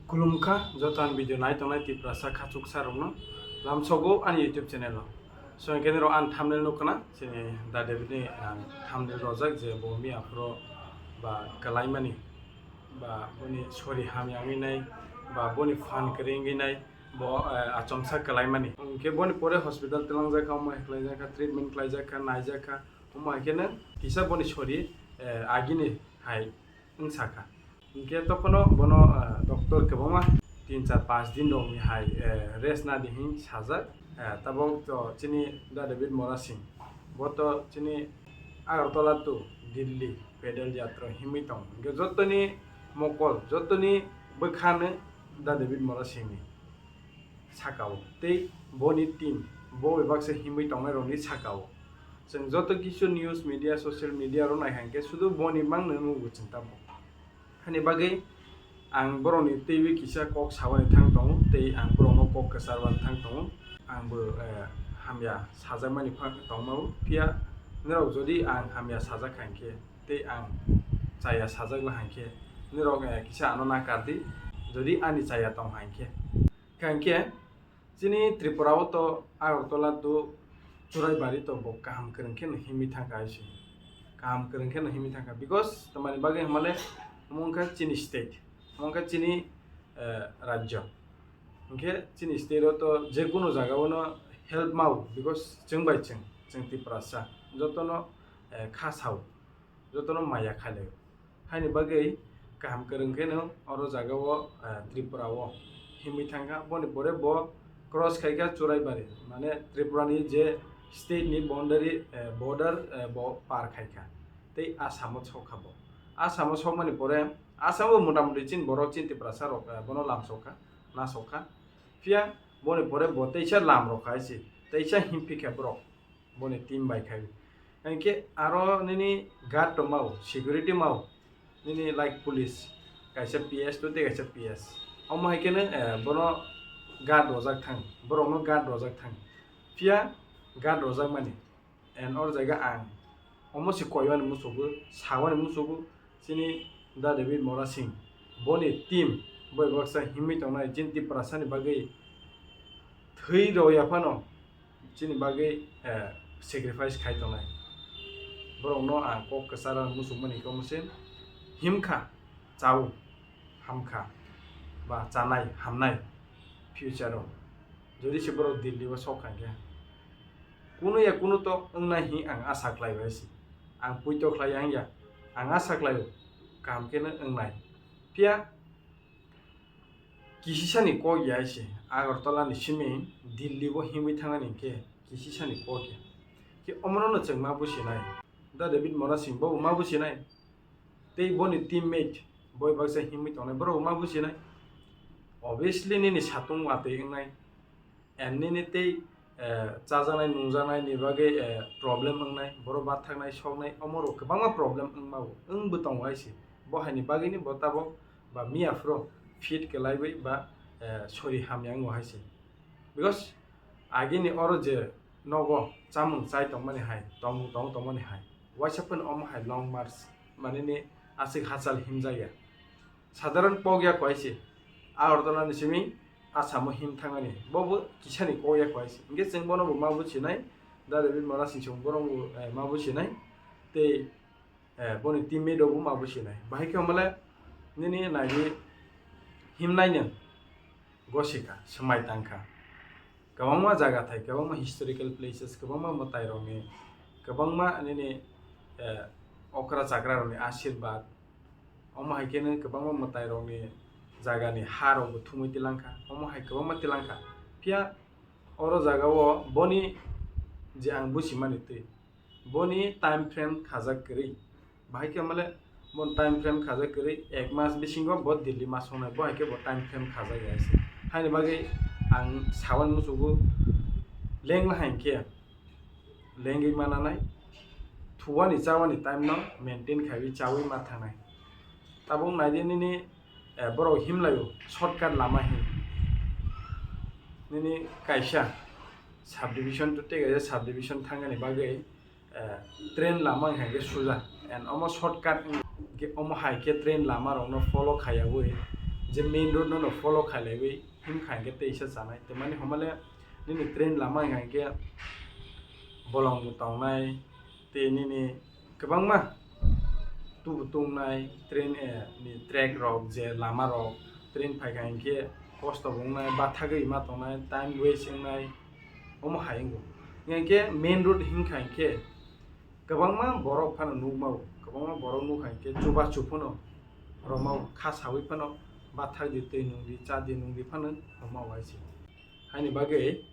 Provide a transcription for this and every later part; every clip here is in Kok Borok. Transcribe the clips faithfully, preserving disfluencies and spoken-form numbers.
Khulumkha joto ani video nai tongnai Tiprasa khachuksa rokno, lamsogo ani YouTube channel o. So, hwnkhe nirok ani thumbnail nukha na, chini Da David ni, ah, thumbnail rojak je bo miya phuru ba kwlaimani, ba boni sori hamya wngwi nai, ba boni phan kwrwi wngwi nai, bo, eh, achomsa kwlaimani. Hwnkhe boni pore hospital twlangjakha, omo hai khlaijakha, treatment khlaijakha, naijakha, omo hai kheno kisa boni sori, eh, agini hai wngsa kha. Hinkhe tokhono bono, ah, doctor kwbangma tin char panch din rokni hai, eh, rest nadi hin sajak. Eh, tabok to chini Da David Mora Singh, bo to chini Agartala to Delhi pedal yatra himwi tongo. Hinkhe jotoni mokol, jotoni bwkhano Da David Mora Singh ni saka o tei boni team bo bai baksa himwi tongnai rokni saka o. Chwng joto kisu news media, social media ro nai hwnkhe sudu boni mangno nukgo chwng tamo. Hani bagwi ang borokni twiwi kisa kok sabani thang tongo tei ang borokno kok kwcharwani thang tongo. Ang bo, eh, hamya sajakmani pha-, tongmao, phiya norok jodi ang hamya sajak hwnkhe tei ang chaya sajak la hwnkhe norok, eh, kisa ano nakar di, jodi ani chaya tong hwnkhe. Hwnkhe chini Tripura o to Agartala to Churaibari to bo kaham kwrwng khe no himwi thangkha hai se. Kaham kwrwng khe no himwi thangkha because tamani bagwi hwnmale omo wngkha chini state, omo wngkha chini, eh, rajyo. Hwnkhe chini state o to je kunu jaga o no help mao because chwng bai chwng, chwng Tiprasa jotono, eh, kha sao. Jotono maya khailai. Haini bagwi kaham kwrwng kheno oro jaga o, eh, Tripura o himwi thangkha. Boni pore bo cross khaikha Churaibari, mane Tripura ni je state ni boundary, eh, border, eh, bo par khaikha. Tei Assam o sokha bo. Assam o sokmani pore Assam o mota moti chini borok chini Tiprasa rok, eh, bono lam sokha, na sokha. Phiya boni pore bo teisa lam rokha hai se, teisa himphikha borok. Boni team bai khai. Hwnkhe aro nini guard tongmao, security mao, nini like police, kaisa P S to tei kaisa P S. Omo hai kheno, eh, bono guard rojak thang, borokno guard rojak thang. Phiya guard rojakmani, and or jaga ang omo se koiwani musugo, sawani musugo, chini Da David Mora Singh, boni team bai baksa himwi tongnai, chini Tiprasani bagwi thwi rwya phano chini bagwi, eh, sacrifice khai tongnai. Borokno ang kok kwcharo muchungmani khe omo se himkha, chao, hamkha, ba chanai, hamnai future o. Jodi se borok Delhi o sok kha khe, kunu ya kunu to wngnai hi ang asa khlai bai se. Ang puito khlai ang ya, ang asa khlai o, kaham khe no wngnai. Phiya kisisani kok ya se, Agartala ni simi Delhi o himwi thangani khe kisisani kok ya. Khe omorokno chwng ma businai. Da David Mora Singh bo ma businai. Tei boni teammate boi baksa himwi tongnai, borok ma businai. Obviously nini satung watwi wngnai. And nini tei, eh, chajaknai nungjaknai ni bagwi, eh, problem wngnai, borok bathaknai soknai, omo rok kwbangma problem wngmao, wngbo tongo hai se. Bo haini bagwini bo tabok ba miya phuru fit kwlaiwi ba, eh, sori hamya wngo hai se. Because agini oro je nogo chamung chai tongmani hai, tongmung tong tongmani hai, waisa phano omo hai long march manini aswk hachal himjakya. Sadharan pok ya koi se, Agartala ni simi Assam o him thangani, bo bo kisani kok ya koi se. Hingke chwng bono bo ma buchinai, Da David Mora Singh chwng bono bo, eh, ma buchinai. Tei, eh, boni teammate rok bo ma buchinai. Bahai khe omole nini nai di himnai nwng gosika, swmai tangkha. Kwbangma jaga thai, kwbangma historical places, kwbangma mwtai rokni, kwbangma nini, eh, okra chakra rokni ashirbad, omo hai khe nw kwbangma mwtai rokni jagani ha rokbo thumwi tilangkha, omo hai kwbangma tilangkha. Phiya oro jaga o boni je ang buchimani twi, boni time frame khajak kwrwi. Bahai khe male bo time frame khajak kwrwi, ek mas bisingo bo Delhi ma songnai, bo hai khe bo time frame khajak ya se. Haini bagwi ang sawan musugo leng la hai khe lengwi ma nanai, thuwani chawani time no maintain khaiwi chawi ma thangnai. Tabuk naidi nini, eh, borok himlaio shortcut lama hin. Nini kaisa subdivision to tei kaisa subdivision thangani bagwi, eh, train lama wngkha khe suja. And omo shortcut wng-, khe omo hai khe train lama rokno follow khaiyawi je main road no follow khailaiwi himkha hinkhe teisa chanai. Twmani homale nini train lama hinkha hinkhe bolong tongnai, tei nini kwbangma tubu tungnai train, eh, ni track rok, je lama rok, train phaikha hinkhe kosto bo wngnai, bathagwi ma tongnai, time waste wngnai, omo hai wngo. Hinkhe main road hinkha hinkhe kwbangma borok phano nukmao, kwbangma borok nukha hinkhe chubachu phano romao, kha sawi phano bathakdi, twi nungdi, chadi nungdi phano romao hai se. Haini bagwi,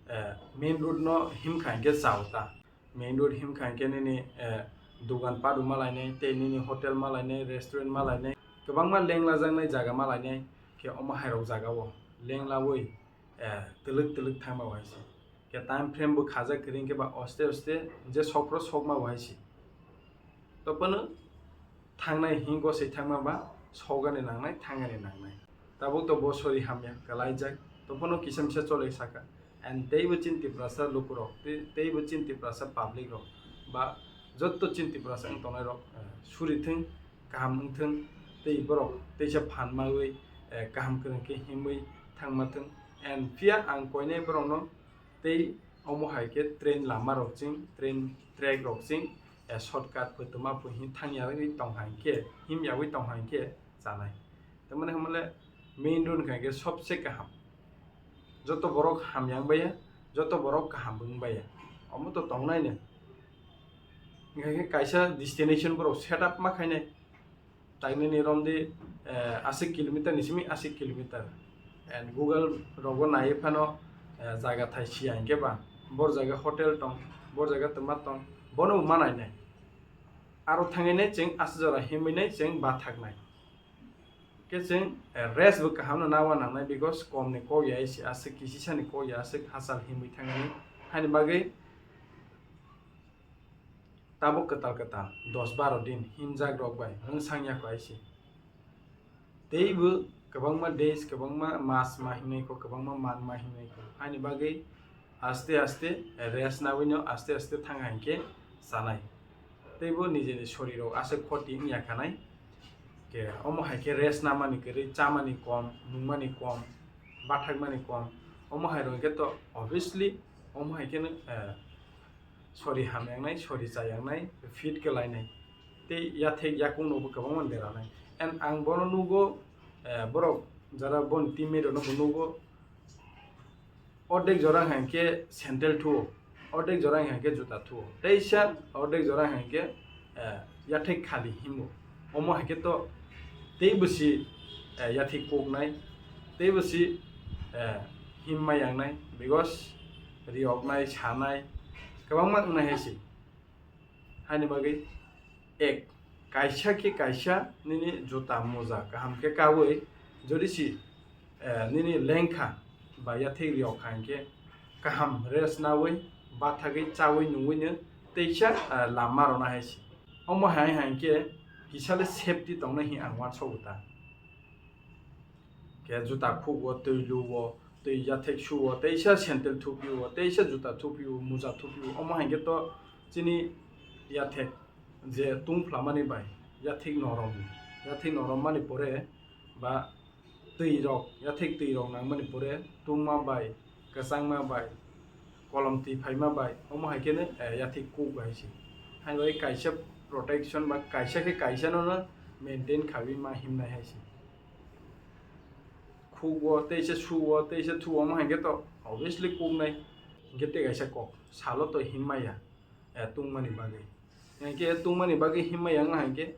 eh, main road no himkha hinkhe chao ta. Main road himkha hinkhe nini, eh, dogan pat rok ma lainai, tei nini hotel ma lainai, restaurant ma lainai, kwbangma lenglajaknai jaga ma lainai, khe omo hairok jaga o lenglawi, eh, twlwk twlwk thangma hai se. Khe time frame bo khajak kwrwi hinkhe ba oste oste je sokphro sokma hai se. Topano thangnai hingko se thangma ba sogani nangnai, thangani nangnai. Tabuk to bo sori hamya kalaijak, topano kisa misa chole saka. And teibo chini Tiprasa lukurok, tei, teibo chini Tiprasa public rok, ba jotto chini Tiprasa wng tongnai rok, eh, suri thung, kaham wng thung, tei borok teisa phan mawi, eh, kaham kwrwng khe himwi thangma thung. And phiya ang koinai borokno tei omo hai khe train lama rok ching, train track rok ching, eh, shortcut phutu ma phu hin thang yawi tong hai khe, him yawi tong hai khe chanai. Tamani hwnmale main road hinkha khe sobse kaham. Joto borok hamya wng baiya, joto borok kaham wng baiya. Omo to tongnai no. Hinkha khe kaisa destination borok set up ma khainai. Tagnini romdi, eh, aswk kilometer ni simi aswk kilometer. And Google rogo naiwi phano, eh, jaga thai siya hinkhe ba. Bor jaga hotel tong, bor jaga twma tong, bono bo ma nainai. Aro thangwi nai chwng aswk jora himwi nai chwng bathaknai. Khe chwng, eh, rest bo kaham no nawa nangnai, because kom ni kok ya isi aswk kisi sani kok ya aswk hachal himwi thangani. Haini bagwi tabuk kwtal kwtal dos baro din himjak rok bai wng sang ya kho aisi. Teibo kwbangma days, kwbangma mas ma hinwi kho, kwbangma man ma hinwi kho. Haini bagwi aste aste rest nawino aste aste thang hai khe chanai. Teibo nijeni sori rok aswk khoti wngya khanai. Khe omo hai khe rest namani kwrwi, chamani kom, nungmani kom, bathakmani kom. Omo hai rok khe to obviously omo hai kheno, eh, sori hamyangnai, sori chayangnai, fit khe lainai. Tei yathek yakung no bo kwbangma deranai. And ang bono nugo, eh, borok jara boni teammate rok no bo nugo, ordek jora hai khe sandal thuo, ordek jora hai khe juta thuo, teisa ordek jora hai khe, eh, yathek khali himo. Omo hai khe to tei bwsi, eh, yathek kuknai, tei bwsi, eh, himma yangnai, because riyoknai, sanai, kwbangma wngnai hai se. Haini bagwi ek, kaisa khe kaisa nini juta moja kaham khe kaui, jodi si, eh, nini lengkha ba yathek riyok kha hinkhe kaham rest naui, bathagwi chaui nungui no teisa, eh, lama rwna hai se. Omo hai hai khe kisa le safety tongnai hin ang uansogo ta. Khe juta khugo, twi luo, twi yathek suo, teisa sandal thupio, teisa juta thupio, moja thupio. Omo hai khe to chini yathek je tungphlamani bai yathek norom, yathek norom mani pore ba twi rok, yathek twi rok nangmani pore tungma bai, kwchangma bai, kolom twi phaima bai, omo hai kheno, eh, yathek kuk hai se. Hai bai kaisa protection ba kaisa khe kaisa no no maintain khaui ma himnai hai se. Khugo, teisa suo, teisa thuo, omo hai khe to obviously kuknai. Hinkhe tei kaisa kok, salo to himma ya, eh, tungmani bagwi. Hinkhe tungmani bagwi himma ya wngkha hinkhe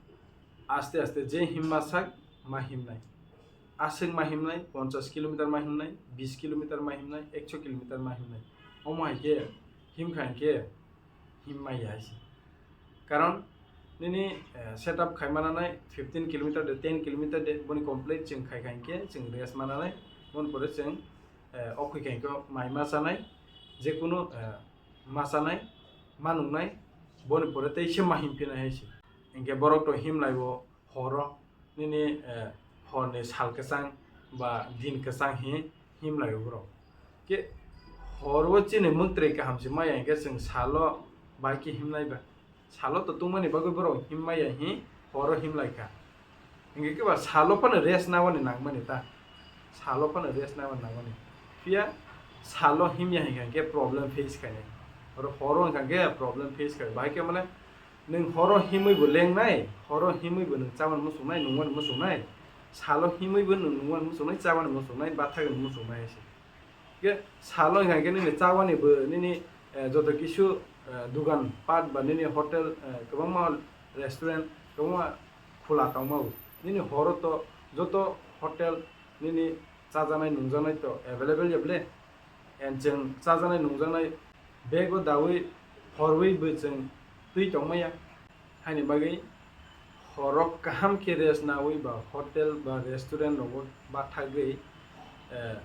aste aste je himma sak ma himnai. Aswk ma himnai, ponchash kilometer ma himnai, bish kilometer ma himnai, ekso kilometer ma himnai. Omo hai khe himkha hinkhe himma ya hai se. Karon nini, eh, setup khai mananai fifteen kilometer de, ten kilometer de, boni complete chwng khai khai khe chwng rest mananai, boni pore chwng, eh, okhoi khai khe mai ma chanai, jekunu, eh, ma chanai, ma nungnai, boni pore tei se ma himphinai hai se. Hinkhe borok to himlai bo horo, nini, eh, horni sal kwchang ba din kwchang hi himlai o borok. Khe horo chini mwktwrwi kaham se maya hinkhe chwng salo bai khe himlai ba. Salo to tungmani bagwi borok him maya hi horo himlai kha. Hinkhe khe ba salo phano rest nangmani nangmani ta. Salo phano rest nangmani nangmani. Phiya salo himya hinkha khe problem face khainai. Oro horo hinkha khe problem face khai. Bahai khe mane nwng horo himwi bo lengnai, horo himwi bo nwng chabani muchungnai, nungmani muchungnai. Salo himwi bo nwng nungmani muchungnai, chabani muchungnai, bathagani muchungnai hai se. Khe salo hinkha khe nini chabani bo nini, eh, joto kisu, eh, dugan pat ba nini hotel, eh, kwbangma restaurant kwbangma khula tongmao. Nini horo to joto hotel nini chajaknai nungjaknai to available ya ble? And chwng chajaknai nungjaknai bag o dawi horwi bo chwng twi tongmaya. Haini bagwi horok kaham khe rest nawi ba hotel ba restaurant rogo bathagwi, eh,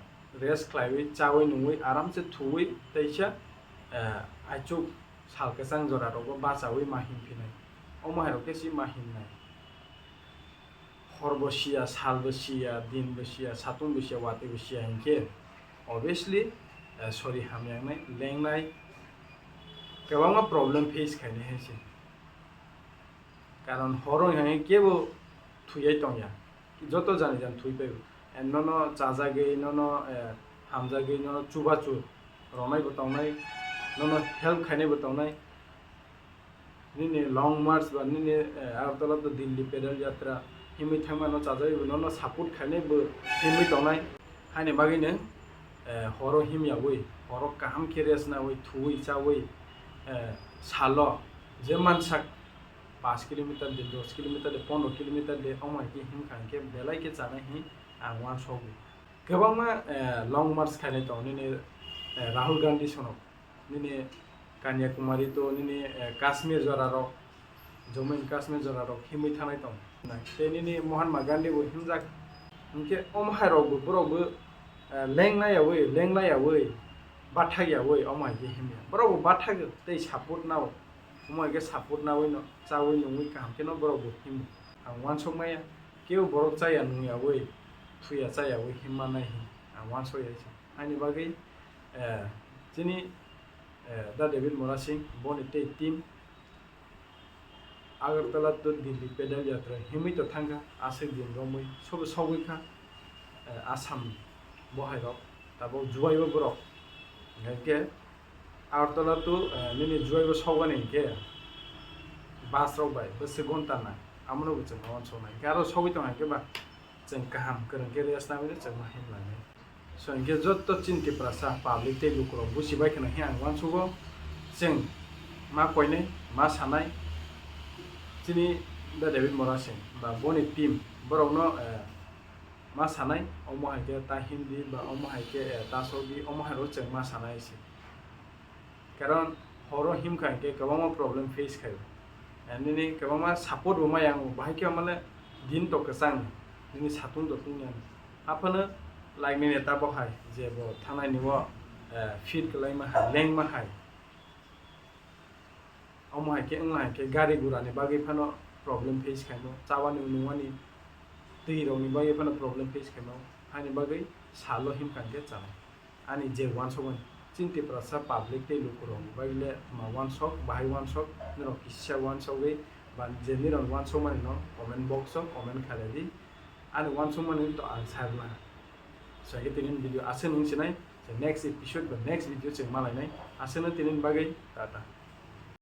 rest khlaiwi chawi nungwi aramse thuwi teisa, eh, aichuk sal kwchang jora rogo bachawi ma himphinai. Omo hai rok khe si ma himnai. Hor bo siya, sal bo siya, din bo siya, satung bo siya, watwi bo siya hinkhe obviously, eh, sori hamya wngnai, lengnai, kwbangma problem face khainai hai se. Karon horo hinkhe kebo thuyai tongya, joto jani jani thwi paio. Eh, nono chajagwi, nono, eh, hamjagwi, nono chubachu ronai bo tongnai, nono help khainai bo tongnai. Nini long march ba nini, eh, Agartala to Delhi pedal yatra himwi thangmano chajagwi bo nono support khainai bo himwi tongnai. Haini bagwino, eh, horo himyawi, horo kaham khe rest nawi, thuwi chawi, eh, salo je mansak paanch kilometer de, dos kilometer de, pondro kilometer de, omo hai khe himkha hinkhe belai khe chanai hin ang uansukgo. Kwbangma, eh, long march khainai tongo nini, eh, Rahul Gandhi sono. Nini Kanyakumari to nini, eh, Kashmir jora rok, Jammu and Kashmir jora rok himwi thangnai tong. Tei nini Mahatma Gandhi bo himjak. Hinkhe omo hai rok bo borok bo, eh, lengnai yawi, lenglai yawi, bathak yawi omo hai khe himya. Borok bo bathak tei support nao. Omo hai khe support nawi no, chawi nungwi kaham khe no borok bo himo. Ang uansuk maya, kebo borok chaya nungyawi, thuya chayawi himma nai hin. Ang uansuk ya se. Haini bagwi, eh, chini, eh, Da David Murasing, boni tei team Agartala to Delhi pedal yatra himwi to thangkha, aswk din romwi sobo sogwi kha, eh, Assam bohairok, tabuk Juwaibo borok, hinkhe Agartala to, eh, nini Juwaibo sogani hinkhe bus rok bai bwswk gonta nang, amono bo chwng ma uansuknai, hinkhe aro sogwi tongkha hinkhe ba chwng kaham kwrwng khe rest nangwi chwng ma himlanai. So, hinkhe joto chini Tiprasa public tei lukurok buchibai kheno hinkhe ang uansugo, chwng ma koinai, ma sanai, chini Da David Murasing ba boni team borokno, eh, ma sanai, omo hai khe ta himdi ba omo hai khe, eh, ta sokdi, omo hai rok chwng ma sanai se. Karon horo himkha hinkhe kwbangma problem face khaio. Eh, nini kwbangma support bo maya wngo, bahai khe mane din to kwchang, nini satung to tungya. Aphano like nini ta bo hai je bo thangnai ni o, eh, fit kwlaima hai, lengma hai. Omo hai khe wngma hai khe gari gura ni bagwi phano problem face khaimo, chabani nungmani, twi rok ni bagwi phano problem face khaimo, haini bagwi salo himkha hinkhe chanai. Ani je uansukmani, chini Tiprasa public tei lukurokni bagwi le ma uansuk, bahai uansuk, norok kisa uansugwi ba je nirok uansukmani no comment box o comment khlai di. Ani uansukmani to ang sa rwna. So, hwnkhe tini video aswk nung sinai, so, next episode ba next video chwng malainai. Aswkno tini bagwi tata.